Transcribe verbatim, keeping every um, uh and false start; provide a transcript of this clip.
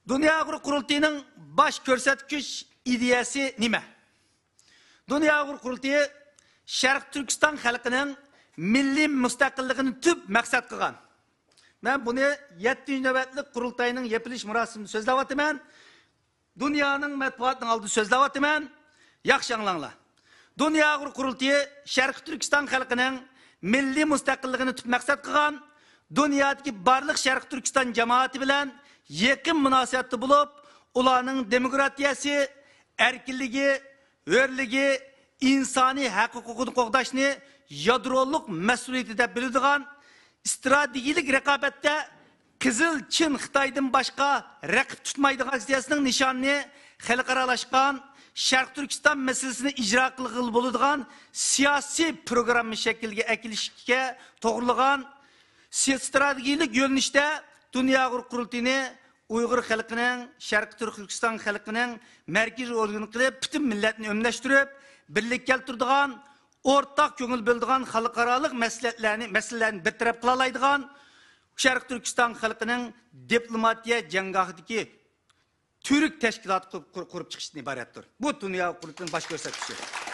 دۇنيا ئۇيغۇر قۇرۇلتىيىنىڭ باش كۆرسەتكۈچ ئىدىيەسى نېمە؟ دۇنيا ئۇيغۇر قۇرۇلتىيى شەرقىي تۈركىستان خەلقىنىڭ مىللىي مۇستەقىللىقىنى تۈپ مەقسەت قىلغان. مەن بۇنى يەتتىنچى نۆۋەتلىك قۇرۇلتاينىڭ يېپىلىش مۇراسىمىدا سۆزلەۋاتىمەن. دۇنيانىڭ مەتبۇئاتىنىڭ ئالدىدا سۆزلەۋاتىمەن. ياخشى ئاڭلاڭلار. دۇنيا ئۇيغۇر قۇرۇلتىيى شەرقىي تۈركىستان خەلقىنىڭ مىللىي مۇستەقىللىقىنى تۈپ مەقسەت قىلغان، دۇنيادىكى بارلىق شەرقىي تۈركىستان جامائىتى بىلەن يېقىن مۇناسىۋەتتە بولۇپ، ئۇلارنىڭ دېموكراتىيەسى، ئەركىنلىكى، ھۆرلۈكى، ئىنسانىي ھەق ھوقۇقىنى قوغداشنى يادرولۇق مەسئۇلىيىتى دەپ بىلىدىغان، ئىستراتېگىيىلىك رىقابەتتە قىزىل چىن خىتايدىن باشقا رەقىب تۇتمايدىغان سىياسىتىنىڭ نىشانىنى خەلقئارالاشقان، شەرقىي تۈركىستان مەسىلىسىنى ئىجرا قىلغىلى بولىدىغان سىياسىي پروگرامما شەكلىگە ئەكېلىشكە توغرىلىغان سى-، ئىستراتېگىيىلىك يۆنىلىشتە دۇنيا ئۇيغۇر قۇرۇلتىيىنى ئۇيغۇر خەلقىنىڭ، شەرقىي تۈركىستان خەلقىنىڭ مەركىزىي ئورگىنى قىلىپ، پۈتۈن مىللەتنى ئۆملەشتۈرۈپ، بىرلىككە كەلتۈرىدىغان، ئورتاق كۆڭۈل بۆلىدىغان خەلقئارالىق مەسلىھەتلەرنى، مەسىلىلەرنى بىر تەرەپ قىلالايدىغان، شەرقىي تۈركىستان خەلقىنىڭ دىپلوماتىيە جەڭگاھىدىكى تۈۋرۈك تەشكىلات قۇ-، قۇ-، قۇرۇپ چىقىشتىن ئىبارەتتۇر. بۇ دۇنيا قۇرۇلتىيىنىڭ باش كۆرسەتكۈچى.